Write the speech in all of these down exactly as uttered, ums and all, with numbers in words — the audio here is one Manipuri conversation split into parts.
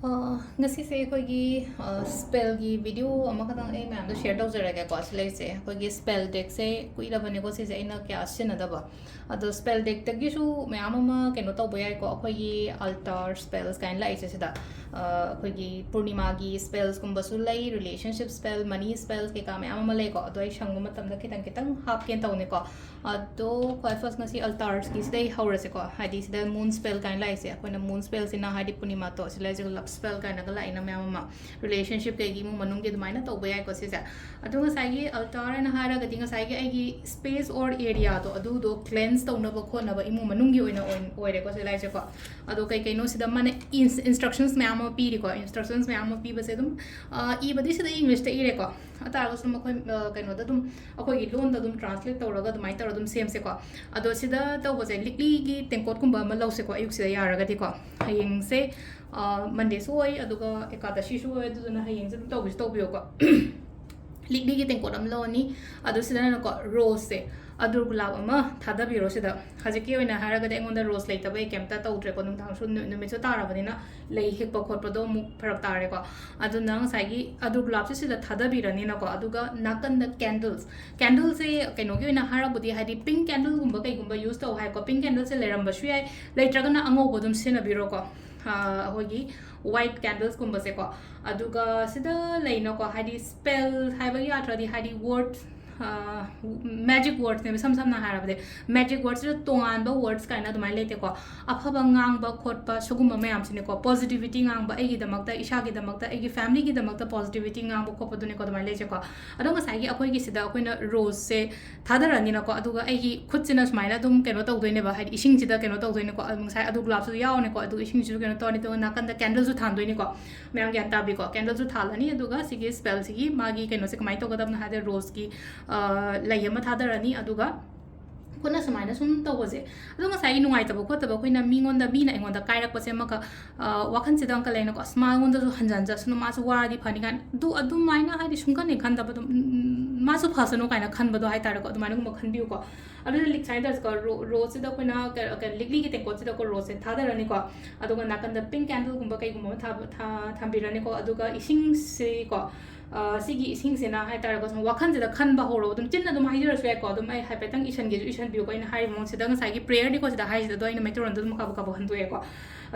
ꯑ, ꯉꯁꯤꯁꯦ ꯑꯩꯈꯣꯏꯒꯤ, ꯑ, spellꯒꯤ video ꯑꯃꯈꯛꯇꯪ ꯑꯩ ꯃꯌꯥꯝꯗ share ꯇꯧꯖꯔꯒꯦꯀꯣ꯫ ꯁꯤ ꯂꯩꯁꯦ ꯑꯩꯈꯣꯏꯒꯤ spell deckꯁꯦ ꯀꯨꯏꯔꯕꯅꯦꯀꯣ ꯁꯤꯁꯦ ꯑꯩꯅ ꯀꯌꯥ ꯁꯤꯖꯤꯟꯅꯗꯕ꯫ ꯑꯗꯣ spell deckꯇꯒꯤꯁꯨ ꯃꯌꯥꯝ ꯑꯃ ꯀꯩꯅꯣ ꯇꯧꯕ ꯌꯥꯏꯀꯣ, ꯑꯩꯈꯣꯏꯒꯤ altar spells ꯀꯥꯏꯅ ꯂꯥꯛꯏꯁꯦ ꯁꯤꯗ꯫ ꯑ, ꯑꯩꯈꯣꯏꯒꯤ ꯄꯨꯔꯅꯤꯃꯥꯒꯤ spellsꯀꯨꯝꯕꯁꯨ ꯂꯩ, relationship spell, money spells ꯀꯩꯀꯥ ꯃꯌꯥꯝ ꯑꯃ ꯂꯩꯀꯣ꯫ ꯑꯗꯣ ꯑꯩ ꯁꯪꯕ ꯃꯇꯝꯗ ꯈꯤꯇꯪ ꯈꯤꯇꯪ ꯍꯥꯞꯀꯦꯅ ꯇꯧꯅꯤꯀꯣ꯫ ꯑꯗꯣ ꯈ꯭ꯋꯥꯏ first ꯉꯁꯤ altarsꯀꯤꯁꯤꯗꯩ ꯍꯧꯔꯁꯦꯀꯣ꯫ ꯍꯥꯏꯗꯤ ꯁꯤꯗ moon spell ꯀꯥꯏꯅ ꯂꯥꯛꯏꯁꯦ, ꯑꯩꯈꯣꯏꯅ moon spellꯁꯤꯅ ꯍꯥꯏꯗꯤ ꯄꯨꯔꯅꯤꯃꯥ ꯇꯣ ꯁꯤ ꯂꯩꯁꯦ, love spell ꯀꯥꯏꯅꯒ ꯂꯥꯛꯏꯅ ꯃꯌꯥꯝ ꯑꯃ, relationship ꯀꯩꯒꯤ ꯏꯃꯨꯡ ꯃꯅꯨꯡꯒꯤ ꯑꯗꯨꯃꯥꯏꯅ ꯇꯧꯕ ꯌꯥꯏꯀꯣ ꯁꯤꯁꯦ꯫ ꯑꯗꯣ ꯉꯁꯥꯏꯒꯤ altar ꯍꯥꯏꯅ ꯍꯥꯏꯔꯒꯗꯤ ꯉꯁꯥꯏꯒꯤ ꯑꯩꯒꯤ space or areaꯗꯣ ꯑꯗꯨꯗꯣ cleanse ꯇꯧꯅꯕ ꯈꯣꯠꯅꯕ ꯏꯃꯨꯡ ꯃꯅꯨꯡꯒꯤ ꯑꯣꯏꯅ ꯑꯣꯏ-, ꯑꯣꯏꯔꯦꯀꯣ ꯁꯤ ꯂꯩꯁꯦꯀꯣ꯫ ꯑꯗꯣ ꯀꯩ ꯀꯩꯅꯣ ꯁꯤꯗ ꯃꯥꯅ ins-, instructions ꯃꯌꯥꯝ ꯑꯃ ꯄꯤꯔꯤꯀꯣ꯫ Instructions ꯃꯌꯥꯝ ꯑꯃ ꯄꯤꯕꯁꯦ ꯑꯗꯨꯝ, ꯑ, ꯏꯕꯗꯤ ꯁꯤꯗ Englishꯇ ꯏꯔꯦꯀꯣ꯫ ꯑꯗꯨ ꯇꯥꯔꯒꯁꯨ ꯃꯈꯣꯏ, ꯑ, ꯀꯩꯅꯣꯗ ꯑꯗꯨꯝ ꯑꯩꯈꯣꯏꯒꯤ ꯂꯣꯟꯗ ꯑꯗꯨꯝ translate ꯇꯧꯔꯒ ꯑꯗꯨꯃꯥꯏꯅ ꯇꯧꯔꯒ ꯑꯗꯨꯝ ꯁꯦꯝꯁꯦꯀꯣ꯫ ꯑꯗꯣ ꯁꯤꯗ ꯇꯧꯕꯁꯦ ꯂꯤꯛꯂꯤꯒꯤ ꯇꯦꯡꯀꯣꯠꯀꯨꯝꯕ ꯑꯃ ꯂꯧꯁꯦꯀꯣ ꯑꯌꯨꯛꯁꯤꯗ ꯌꯥꯔꯒꯗꯤꯀꯣ꯫ ꯍꯌꯦꯡꯁꯦ, ꯑ, Mondayꯁꯨ ꯑꯣꯏ, ꯑꯗꯨꯒ ꯑꯦꯀꯥꯗꯁꯤꯁꯨ ꯑꯣꯏ, ꯑꯗꯨꯗꯨꯅ ꯍꯌꯦꯡꯁꯦ ꯑꯗꯨꯝ ꯇꯧꯕꯁꯨ ꯇꯧꯕꯤꯌꯣꯀꯣ꯫ ꯂꯤꯛꯂꯤꯒꯤ ꯇꯦꯡꯀꯣꯠ ꯑꯃ ꯂꯧꯔꯅꯤ꯫ ꯑꯗꯨ ꯁꯤꯗꯅꯀꯣ roseꯁꯦ, ꯑꯗꯨꯔ ꯒꯨꯂꯥꯞ ꯑꯃ ꯊꯥꯗꯕꯤꯔꯣ ꯁꯤꯗ꯫ ꯍꯧꯖꯤꯛꯀꯤ ꯑꯣꯏꯅ ꯍꯥꯏꯔꯒꯗꯤ ꯑꯩꯉꯣꯟꯗ rose ꯂꯩꯇꯕꯩ ꯀꯩꯝꯇ ꯇꯧꯗ꯭ꯔꯦꯀꯣ꯫ ꯅꯨꯡꯗꯥꯡꯁꯨ ꯅꯨ-, ꯅꯨꯃꯤꯠꯁꯨ ꯇꯥꯔꯕꯅꯤꯅ ꯂꯩ ꯍꯦꯛꯄ ꯈꯣꯠꯄꯗꯣ ꯑꯃꯨꯛ ꯐꯔꯛ ꯇꯥꯔꯦꯀꯣ꯫ ꯑꯗꯨꯅ ꯉꯁꯥꯏꯒꯤ ꯑꯗꯨꯔ ꯒꯨꯂꯥꯞꯁꯦ ꯁꯤꯗ ꯊꯥꯗꯕꯤꯔꯅꯤꯅꯀꯣ꯫ ꯑꯗꯨꯒ ꯅꯥꯀꯟꯗ candles, candleꯁꯦ ꯀꯩꯅꯣꯒꯤ ꯑꯣꯏꯅ ꯍꯥꯏꯔꯕꯨꯗꯤ ꯍꯥꯏꯗꯤ pink candleꯒꯨꯝꯕ ꯀꯩꯒꯨꯝꯕ use ꯇꯧ ꯍꯥꯏꯀꯣ꯫ Pink candleꯁꯦ ꯂꯩꯔꯝꯕꯁꯨ ꯌꯥꯏ, ꯂꯩꯇ꯭ꯔꯒꯅ ꯑꯉꯧꯕ ꯑꯗꯨꯝ ꯁꯤꯖꯤꯟꯅꯕꯤꯔꯣꯀꯣ꯫ ꯑ, ꯑꯩꯈꯣꯏꯒꯤ white candlesꯀꯨꯝꯕꯁꯦꯀꯣ꯫ ꯑꯗꯨꯒ ꯁꯤꯗ ꯂꯩꯅꯀꯣ, ꯍꯥꯏꯗꯤ spell ꯍꯥꯏꯕꯒꯤ ꯑꯥꯔꯊꯗꯤ ꯍꯥꯏꯗꯤ word, ꯑ, magic wordsꯅꯦꯕ, ꯏꯁꯝ ꯁꯝꯅ ꯍꯥꯏꯔꯕꯗꯤ magic wordꯁꯤꯗ ꯇꯣꯉꯥꯟꯕ words ꯀꯥꯏꯅ ꯑꯗꯨꯃꯥꯏꯅ ꯂꯩꯇꯦꯀꯣ꯫ ꯑꯐꯕ ꯉꯥꯡꯕ ꯈꯣꯠꯄ ꯁꯤꯒꯨꯝꯕ ꯃꯌꯥꯝꯁꯤꯅꯦꯀꯣ, positivity ꯉꯥꯡꯕ, ꯑꯩꯒꯤꯗꯃꯛꯇ, ꯏꯁꯥꯒꯤꯗꯃꯛꯇ, ꯑꯩꯒꯤ familyꯒꯤꯗꯃꯛꯇ positivity ꯉꯥꯡꯕ ꯈꯣꯠꯄꯗꯨꯅꯦꯀꯣ ꯑꯗꯨꯃꯥꯏꯅ ꯂꯩꯁꯦꯀꯣ꯫ ꯑꯗꯣ ꯉꯁꯥꯏꯒꯤ ꯑꯩꯈꯣꯏꯒꯤ ꯁꯤꯗ ꯑꯩꯈꯣꯏꯅ roseꯁꯦ ꯊꯥꯗꯔꯅꯤꯅꯀꯣ꯫ ꯑꯗꯨꯒ ꯑꯩꯒꯤ ꯈꯨꯠꯁꯤꯅ ꯁꯨꯃꯥꯏꯅ ꯑꯗꯨꯝ ꯀꯩꯅꯣ ꯇꯧꯗꯣꯏꯅꯦꯕ, ꯍꯥꯏꯗꯤ ꯏꯁꯤꯡꯁꯤꯗ ꯀꯩꯅꯣ ꯇꯧꯗꯣꯏꯅꯦꯀꯣ꯫ ꯑꯗꯨ ꯉꯁꯥꯏ ꯑꯗꯨꯔ ꯒꯨꯂꯥꯞꯁꯨ ꯌꯥꯎꯔꯅꯤꯀꯣ, ꯑꯗꯨꯒ ꯏꯁꯤꯡꯁꯤꯁꯨ ꯀꯩꯅꯣ ꯇꯧꯔꯅꯤ, ꯑꯗꯨꯒ ꯅꯥꯀꯟꯗ candleꯁꯨ ꯊꯥꯟꯗꯣꯏꯅꯤꯀꯣ꯫ ꯃꯌꯥꯝ ꯒ꯭ꯌꯥꯟ ꯇꯥꯕꯤꯀꯣ? Candleꯁꯨ ꯊꯥꯜꯂꯅꯤ, ꯑꯗꯨꯒ ꯁꯤꯒꯤ spellꯁꯤꯒꯤ ꯃꯥꯒꯤ ꯀꯩꯅꯣꯁꯦ ꯀꯃꯥꯏꯅ ꯇꯧꯒꯗꯕꯅꯣ ꯍꯥꯏꯗꯤ roseꯀꯤ, ꯑ, ꯂꯩ ꯑꯃ ꯊꯥꯗꯔꯅꯤ, ꯑꯗꯨꯒ ꯈꯨꯠꯅ ꯁꯨꯃꯥꯏꯅ ꯁꯨꯝ ꯇꯧꯕꯁꯦ꯫ ꯑꯗꯣ ꯉꯁꯥꯏꯒꯤ ꯅꯨꯡꯉꯥꯏꯇꯕ ꯈꯣꯠꯇꯕ ꯑꯩꯈꯣꯏꯅ ꯃꯤꯉꯣꯟꯗ, ꯃꯤꯅ ꯑꯩꯉꯣꯟꯗ ꯀꯥꯏꯔꯛꯄꯁꯦ ꯑꯃꯈꯛ, ꯑ, ꯋꯥꯈꯜꯁꯤꯗ ꯑꯃꯨꯛꯀ ꯂꯩꯅꯀꯣ, "ꯑꯁ, ꯃꯉꯣꯟꯗꯁꯨ ꯍꯟꯖꯟꯖꯁꯅꯨ, ꯃꯥꯁꯨ ꯋꯥꯔꯗꯤ ꯐꯅꯤ" ꯀꯥꯏꯅ꯫ ꯑꯗꯨ ꯑꯗꯨꯃꯥꯏꯅ ꯍꯥꯏꯗꯤ ꯁꯨꯡꯈꯟ ꯍꯦꯛ ꯈꯟꯗꯕ ꯑꯗꯨꯝ, ꯎꯝ, "ꯃꯥꯁꯨ ꯐꯁꯅꯨ" ꯀꯥꯏꯅ ꯈꯟꯕꯗꯣ ꯍꯥꯏꯇꯥꯔꯦꯀꯣ, ꯑꯗꯨꯃꯥꯏꯅꯒꯨꯝꯕ ꯈꯟꯕꯤꯌꯨꯀꯣ꯫ ꯑꯗꯨꯗ ꯂꯤꯛ ꯁꯨꯃꯥꯏꯅ ꯇꯧꯔꯁꯤꯀꯣ, ꯔꯣ ꯔꯣꯁꯁꯤꯗ ꯑꯩꯈꯣꯏꯅ ꯀ- ꯀ- ꯂꯤꯛꯂꯤꯒꯤ ꯇꯦꯡꯀꯣꯠꯁꯤꯗꯀꯣ ꯔꯣꯁꯁꯦ ꯊꯥꯗꯔꯅꯤꯀꯣ꯫ ꯑꯗꯨꯒ ꯅꯥꯀꯟꯗ ꯄꯤꯡ ꯀꯦꯟꯗꯜꯒꯨꯝꯕ ꯀꯩꯒꯨꯝꯕ ꯑꯃ ꯊꯥꯕ ꯊꯥ- ꯊꯝꯕꯤꯔꯅꯤꯀꯣ꯫ ꯑꯗꯨꯒ ꯏꯁꯤꯡꯁꯤꯀꯣ, ꯑ, ꯁꯤꯒꯤ ꯏꯁꯤꯡꯁꯤꯅ ꯍꯥꯏꯇꯥꯔꯦꯀꯣ, ꯁꯨꯝ ꯋꯥꯈꯜꯁꯤꯗ ꯈꯟꯕ ꯍꯧꯔꯣ꯫ ꯑꯗꯨꯝ ꯆꯤꯟꯅ ꯑꯗꯨꯝ ꯍꯥꯏꯖꯔꯁꯨ ꯌꯥꯏꯀꯣ꯫ ꯑꯗꯨꯝ ꯑꯩ ꯍꯥꯏꯐꯦꯠꯇꯪ ꯏꯁꯟꯒꯦꯁꯨ ꯏꯁꯟꯕꯤꯌꯨꯀꯣ꯫ ꯑꯩꯅ ꯍꯥꯏꯔꯤꯕ ꯃꯑꯣꯡꯁꯤꯗ ꯉꯁꯥꯏꯒꯤ ꯄ꯭ꯔꯦꯌꯔꯅꯤꯀꯣ ꯁꯤꯗ ꯍꯥꯏꯔꯤꯁꯤꯗ, ꯑꯗꯣ ꯑꯩꯅ ꯃꯩꯇꯩꯔꯣꯟꯗ ꯑꯗꯨꯝ ꯀꯥꯕꯛ ꯀꯥꯕꯛ ꯍꯟꯗꯣꯛꯑꯦꯀꯣ꯫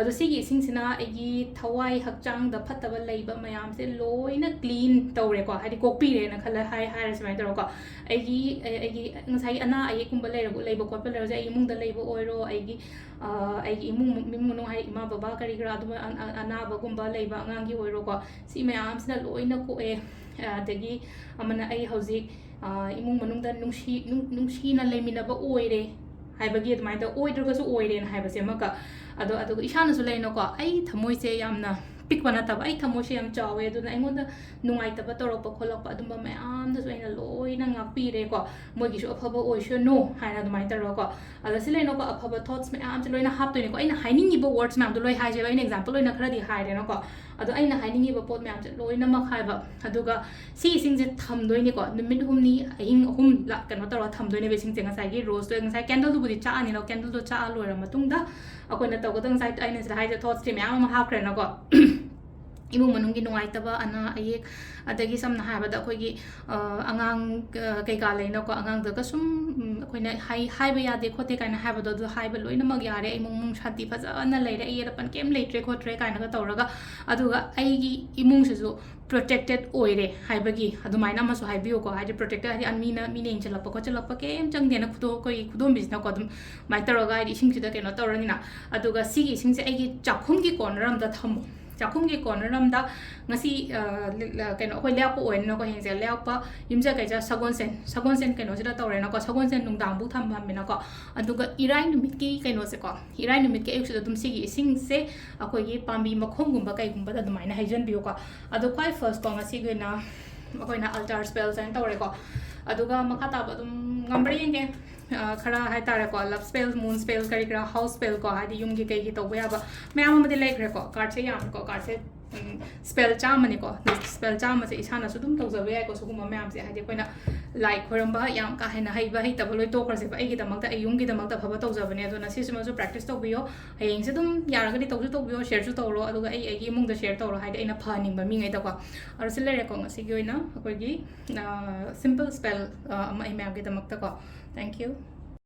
ꯑꯗꯣ ꯁꯤꯒꯤ ꯏꯁꯤꯡꯁꯤꯅ ꯑꯩꯒꯤ ꯊꯋꯥꯏ ꯍꯛꯆꯥꯡꯗ ꯐꯠꯇꯕ ꯂꯩꯕ ꯃꯌꯥꯝꯁꯦ ꯂꯣꯏꯅ ꯀ꯭ꯂꯤꯟ ꯇꯧꯔꯦꯀꯣ, ꯍꯥꯏꯗꯤ ꯀꯣꯛꯄꯤꯔꯦꯅ ꯈꯜꯂ ꯍꯥꯏ ꯍꯥꯏꯔ ꯁꯨꯃꯥꯏꯅ ꯇꯧꯔꯒꯀꯣ꯫ ꯑꯩꯒꯤ ꯑꯩ- ꯑꯩꯒꯤ ꯉꯁꯥꯏꯒꯤ ꯑꯅꯥ ꯑꯌꯦꯛꯀꯨꯝꯕ ꯂꯩꯔꯒ ꯂꯩꯕ ꯈꯣꯠꯄ ꯂꯩꯔꯁꯨ, ꯑꯩꯒꯤ ꯏꯃꯨꯡꯗ ꯂꯩꯕ ꯑꯣꯏꯔꯣ, ꯑꯩꯒꯤ ꯑ, ꯑꯩꯒꯤ ꯏꯃꯨꯡ ꯏꯃꯨꯡ ꯃꯅꯨꯡ ꯍꯥꯏꯗꯤ ꯏꯃꯥ ꯕꯕꯥ ꯀꯔꯤ ꯀꯔꯥ ꯑꯗꯨꯝ ꯑ- ꯑ- ꯑꯅꯥꯕꯒꯨꯝꯕ ꯂꯩꯕ ꯑꯉꯥꯡꯒꯤ ꯑꯣꯏꯔꯣꯀꯣ, ꯁꯤ ꯃꯌꯥꯝꯁꯤꯅ ꯂꯣꯏꯅ ꯀꯣꯛꯑꯦ꯫ ꯑꯗꯒꯤ ꯑꯃꯅ ꯑꯩ ꯍꯧꯖꯤꯛ ꯑ, ꯏꯃꯨꯡ ꯃꯅꯨꯡꯗ ꯅꯨꯡꯁꯤ ꯅꯨꯡ- ꯅꯨꯡꯁꯤꯅ ꯂꯩꯃꯤꯟꯅꯕ ꯑꯣꯏꯔꯦ ꯍꯥꯏꯕꯒꯤ, ꯑꯗꯨꯃꯥꯏꯅ ꯇꯧ- ꯑꯣꯏꯗ꯭ꯔꯒꯁꯨ ꯑꯣꯏꯔꯦꯅ ꯍꯥꯏꯕꯁꯦ ꯑꯃꯒ꯫ ꯑꯗꯣ ꯑꯗꯨꯒ ꯏꯁꯥꯅꯁꯨ ꯂꯩꯅꯀꯣ, ꯑꯩ ꯊꯃꯣꯏꯁꯦ ꯌꯥꯝꯅ ꯄꯤꯛꯄ ꯅꯠꯇꯕ, ꯑꯩ ꯊꯃꯣꯏꯁꯦ ꯌꯥꯝ ꯆꯥꯎꯋꯦ, ꯑꯗꯨꯅ ꯑꯩꯉꯣꯟꯗ ꯅꯨꯡꯉꯥꯏꯇꯕ ꯇꯧꯔꯛꯄ ꯈꯣꯠꯂꯛꯄ ꯑꯗꯨꯝꯕ ꯃꯌꯥꯝꯗꯁꯨ ꯑꯩꯅ ꯂꯣꯏꯅ ꯉꯥꯛꯄꯤꯔꯦꯀꯣ꯫ ꯃꯣꯏꯒꯤꯁꯨ ꯑꯐꯕ ꯑꯣꯏꯁꯅꯨ ꯍꯥꯏꯅ ꯑꯗꯨꯃꯥꯏꯅ ꯇꯧꯔꯒꯀꯣ꯫ ꯑꯗꯣ ꯁꯤ ꯂꯩꯅꯀꯣ, ꯑꯐꯕ ꯊꯣꯠꯁ ꯃꯌꯥꯝꯁꯦ ꯂꯣꯏꯅ ꯍꯥꯞꯇꯣꯏꯅꯦꯀꯣ꯫ ꯑꯩꯅ ꯍꯥꯏꯅꯤꯡꯉꯤꯕ ꯋꯥꯔꯗꯁ ꯃꯌꯥꯝꯗꯣ ꯂꯣꯏ ꯍꯥꯏꯁꯦꯕ, ꯑꯩꯅ ꯑꯦꯛꯖꯥꯝꯄꯜ ꯑꯣꯏꯅ ꯈꯔꯗꯤ ꯍꯥꯏꯔꯦꯅꯀꯣ꯫ ꯑꯗꯣ ꯑꯩꯅ ꯍꯥꯏꯅꯤꯡꯉꯤꯕ ꯄꯣꯠ ꯃꯌꯥꯝꯁꯦ ꯂꯣꯏꯅꯃꯛ ꯍꯥꯏꯕ꯫ ꯑꯗꯨꯒ ꯁꯤ ꯏꯁꯤꯡꯁꯦ ꯊꯝꯗꯣꯏꯅꯤꯀꯣ, ꯅꯨꯃꯤꯠ ꯍꯨꯝꯅꯤ, ꯑꯍꯤꯡ ꯑꯍꯨꯝ ꯂ- ꯀꯩꯅꯣ ꯇꯧꯔꯒ ꯊꯝꯗꯣꯏꯅꯦꯕ ꯏꯁꯤꯡꯁꯦ꯫ ꯉꯁꯥꯏꯒꯤ ꯔꯣꯁꯇꯣ, ꯉꯁꯥꯏ ꯀꯦꯟꯗꯜꯗꯨꯕꯨꯗꯤ ꯆꯥꯛꯑꯅꯤꯅ, ꯀꯦꯟꯗꯜꯗꯣ ꯆꯥꯛꯑ ꯂꯣꯏꯔ ꯃꯇꯨꯡꯗ ꯑꯩꯈꯣꯏꯅ ꯇꯧꯒꯗꯕ, ꯉꯁꯥꯏ ꯑꯩꯅ ꯁꯤꯗ ꯍꯥꯏꯁꯦ ꯊꯣꯠꯁꯇꯤ ꯃꯌꯥꯝ ꯑꯃ ꯍꯥꯞꯈ꯭ꯔꯦꯅꯀꯣ꯫ ꯏꯃꯨꯡ ꯃꯅꯨꯡꯒꯤ ꯅꯨꯡꯉꯥꯏꯇꯕ, ꯑꯅꯥ ꯑꯌꯦꯛ, ꯑꯗꯒꯤ ꯁꯝꯅ ꯍꯥꯏꯔꯕꯗ ꯑꯩꯈꯣꯏꯒꯤ ꯑ, ꯑꯉꯥꯡ ꯑ, ꯀꯩꯀꯥ ꯂꯩꯅꯀꯣ, ꯑꯉꯥꯡꯗꯒ ꯁꯨꯝ ꯎꯝ, ꯑꯩꯈꯣꯏꯅ ꯍꯥꯏ ꯍꯥꯏꯕ ꯌꯥꯗꯦ ꯈꯣꯠꯇꯦ ꯀꯥꯏꯅ ꯍꯥꯏꯕꯗꯣ, ꯑꯗꯨ ꯍꯥꯏꯕ ꯂꯣꯏꯅꯃꯛ ꯌꯥꯔꯦ, ꯏꯃꯨꯡ ꯃꯅꯨꯡ ꯁꯥꯟꯇꯤ ꯐꯖꯅ ꯂꯩꯔꯦ, ꯑꯌꯦꯠ ꯑꯄꯟ ꯀꯩꯝ ꯂꯩꯇ꯭ꯔꯦ ꯈꯣꯠꯇ꯭ꯔꯦ ꯀꯥꯏꯅꯒ ꯇꯧꯔꯒ꯫ ꯑꯗꯨꯒ ꯑꯩꯒꯤ ꯏꯃꯨꯡꯁꯤꯁꯨ ꯄ꯭ꯔꯣꯇꯦꯛꯇꯦꯠ ꯑꯣꯏꯔꯦ ꯍꯥꯏꯕꯒꯤ ꯑꯗꯨꯃꯥꯏꯅ ꯑꯃꯁꯨ ꯍꯥꯏꯕꯤꯌꯨꯀꯣ꯫ ꯍꯥꯏꯗꯤ ꯄ꯭ꯔꯣꯇꯦꯛꯇꯦꯠ ꯍꯥꯏꯗꯤ ꯃꯤꯅ ꯃꯤꯅ ꯌꯦꯡꯁꯤꯜꯂꯛꯄ ꯈꯣꯠꯆꯤꯜꯂꯛꯄ ꯀꯩꯝ ꯆꯪꯗꯦꯅ ꯈꯨꯗꯣ ꯑꯩꯈꯣꯏꯒꯤ ꯈꯨꯗꯣꯝꯕꯤꯁꯤꯅꯀꯣ ꯑꯗꯨꯝ ꯑꯗꯨꯃꯥꯏꯅ ꯇꯧꯔꯒ ꯍꯥꯏꯗꯤ ꯏꯁꯤꯡꯁꯤꯗ ꯀꯩꯅꯣ ꯇꯧꯔꯅꯤꯅ꯫ ꯑꯗꯨꯒ ꯁꯤꯒꯤ ꯏꯁꯤꯡꯁꯦ ꯑꯩꯒꯤ ꯆꯥꯛꯈꯨꯝꯒꯤ ꯀꯣꯔꯅꯔ ꯑꯝꯗ ꯊꯝꯃꯣ꯫ ꯆꯥꯛꯈꯨꯝꯒꯤ ꯀꯣꯔꯅꯔ ꯑꯝꯗ ꯉꯁꯤ ꯑ, ꯂꯤ- ꯂ- ꯀꯩꯅꯣ ꯑꯩꯈꯣꯏ ꯂꯩꯕꯥꯛꯄꯣꯛꯄ ꯑꯣꯏꯅꯤꯅꯀꯣ, ꯍꯌꯦꯡꯁꯦ ꯂꯩꯕꯥꯛꯄꯣꯛꯄ ꯌꯨꯝꯁꯀꯩꯁ ꯁꯒꯣꯜꯁꯦꯟ, ꯁꯒꯣꯜꯁꯦꯟ ꯀꯩꯅꯣꯁꯤꯗ ꯇꯧꯔꯦꯅꯀꯣ꯫ ꯁꯒꯣꯜꯁꯦꯟ ꯅꯨꯡꯗꯥꯡꯐꯥꯎ ꯊꯝꯕ ꯊꯝꯃꯦꯅꯀꯣ꯫ ꯑꯗꯨꯒ ꯏꯔꯥꯏ ꯅꯨꯃꯤꯠꯀꯤ ꯀꯩꯅꯣꯁꯦꯀꯣ, ꯏꯔꯥꯏ ꯅꯨꯃꯤꯠꯀꯤ ꯑꯌꯨꯛꯁꯤꯗ ꯑꯗꯨꯝ ꯁꯤꯒꯤ ꯏꯁꯤꯡꯁꯦ ꯑꯩꯈꯣꯏꯒꯤ ꯄꯥꯝꯕꯤ ꯃꯈꯣꯡꯒꯨꯝꯕ ꯀꯩꯒꯨꯝꯕꯗ ꯑꯗꯨꯃꯥꯏꯅ ꯍꯩꯖꯤꯟꯕꯤꯌꯨꯀꯣ꯫ ꯑꯗꯣ ꯈ꯭ꯋꯥꯏ ꯐꯥꯔꯁꯀꯣ, ꯉꯁꯤꯒꯤ ꯑꯣꯏꯅ ꯑꯩꯈꯣꯏꯅ ꯑꯜꯇꯥꯔ ꯁ꯭ꯄꯦꯜꯁ ꯍꯥꯏꯅ ꯇꯧꯔꯦꯀꯣ꯫ ꯑꯗꯨꯒ ꯃꯈꯥ ꯇꯥꯕ ꯑꯗꯨꯝ ꯉꯝꯕ꯭ꯔꯥ ꯌꯦꯡꯒꯦ꯫ ꯑ, ꯈꯔ ꯍꯥꯏꯇꯥꯔꯦꯀꯣ, ꯂꯚ ꯁ꯭ꯄꯦꯜ, ꯃꯨꯟ ꯁ꯭ꯄꯦꯜ, ꯀꯔꯤ ꯀꯔꯥ, ꯍꯥꯎꯁ ꯁ꯭ꯄꯦꯜ ꯀꯣ, ꯍꯥꯏꯗꯤ ꯌꯨꯝꯒꯤ ꯀꯩꯒꯤ ꯇꯧꯕ ꯌꯥꯕ ꯃꯌꯥꯝ ꯑꯃꯗꯤ ꯂꯩꯈ꯭ꯔꯦꯀꯣ꯫ ꯀꯥꯔꯠꯁꯦ ꯌꯥꯝꯃꯦꯀꯣ, ꯀꯥꯔꯠꯁꯦ ꯁ꯭ꯄꯦꯜ ꯆꯥꯝꯃꯅꯤꯀꯣ꯫ ꯁ꯭ꯄꯦꯜ ꯆꯥꯝꯃꯁꯦ ꯏꯁꯥꯅꯁꯨ ꯑꯗꯨꯝ ꯇꯧꯖꯕ ꯌꯥꯏꯀꯣ꯫ ꯁꯤꯒꯨꯝꯕ ꯃꯌꯥꯝꯁꯦ ꯍꯥꯏꯗꯤ ꯑꯩꯈꯣꯏꯅ ꯂꯥꯏ ꯈꯣꯏꯔꯝꯕ ꯌꯥꯝ ꯀꯥ ꯍꯦꯟꯅ ꯍꯩꯕ ꯍꯩꯇꯕ ꯂꯣꯏ ꯇꯣꯛꯈ꯭ꯔꯁꯦꯕ꯫ ꯑꯩꯒꯤꯗꯃꯛꯇ, ꯑꯩ ꯌꯨꯝꯒꯤꯗꯃꯛꯇ ꯐꯕ ꯇꯧꯖꯕꯅꯦ꯫ ꯑꯗꯨꯅ ꯁꯤꯁꯤꯃꯁꯨ practice ꯇꯧꯕꯤꯌꯣ꯫ ꯍꯌꯦꯡꯁꯦ ꯑꯗꯨꯝ ꯌꯥꯔꯒꯗꯤ ꯇꯧꯁꯨ ꯇꯧꯕꯤꯌꯣ, shareꯁꯨ ꯇꯧꯔꯣ, ꯑꯗꯨꯒ ꯑꯩ ꯑꯩꯒꯤ ꯏꯃꯨꯡꯗ share ꯇꯧꯔꯣ, ꯍꯥꯏꯗꯤ ꯑꯩꯅ ꯐꯍꯟꯅꯤꯡꯕ ꯃꯤꯉꯩꯗꯀꯣ꯫ ꯑꯗꯣ ꯁꯤ ꯂꯩꯔꯦꯀꯣ ꯉꯁꯤꯒꯤ ꯑꯣꯏꯅ ꯑꯩꯈꯣꯏꯒꯤ simple spell ꯑꯃ ꯑꯩ ꯃꯌꯥꯝꯒꯤꯗꯃꯛꯇꯀꯣ꯫ Thank you꯫